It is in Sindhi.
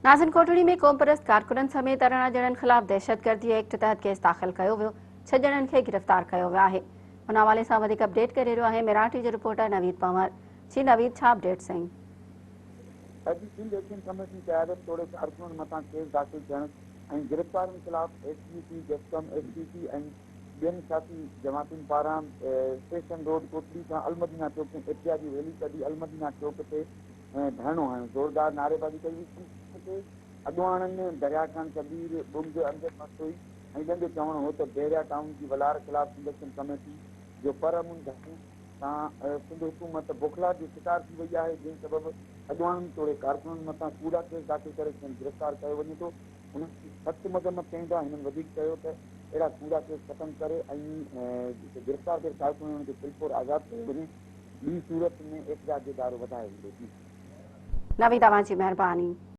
ناظرين ڪوٽڙي ۾ قومپرست ڪارڪنن سميت 18 ڄڻن خلاف دهشتگردي ايڪٽ تحت ڪيس داخل ڪيو ويو، 6 ڄڻن کي گرفتار ڪيو ويو آهي. ان حوالي سان وڌيڪ اپڊيٽ ڪري رهيو آهي ميراٽي جو رپورٽر نويد پنهور. جي نويد ڇا اپڊيٽ سائين؟ اڄ سنڌ ايڪشن ڪميٽي قيادت توڙي ڪارڪنن مٿان ڪيس داخل ٿيڻ ۽ گرفتارين خلاف S U P, JSQM, S T P ۽ ٻين سياسي جماعتن پاران اسٽيشن روڊ ڪوٽڙي کان المدينه چوڪ تائين احتجاجي ريلي ڪڍي المدينه چوڪ تي ڌرڻو هنيو، زوردار نعريبازي ڪئي وئي، تي اڳواڻن دريا خان ڪبير، ٻنگ، امجد مستوئي ۽ ٻين جو چوڻ هو ته بحريا ٽائون جي ولار خلاف سنڌ ايڪشن ڪميٽي جو پر امن ڌرڻي تان سنڌ حڪومت بوکلاهٽ جو شڪار ٿي وئي آهي، جنهن سبب اڳواڻن توڙي ڪارڪنن مٿان ڪوڙا ڪيس داخل ڪري کين گرفتار ڪيو وڃي ٿو، انهن جي سخت مذمت ڪيون ٿا، هنن وڌيڪ چيو ته اهڙا ڪوڙا ڪيس ختم ڪري ۽ جيڪي گرفتار ٿيل ڪارڪن آهن انهن کي فلفور آزاد ڪيو وڃي. ٻي صورت ۾ احتجاج جو دائرو وڌايو ويندو. جي. نويد اوهان جي مهرباني.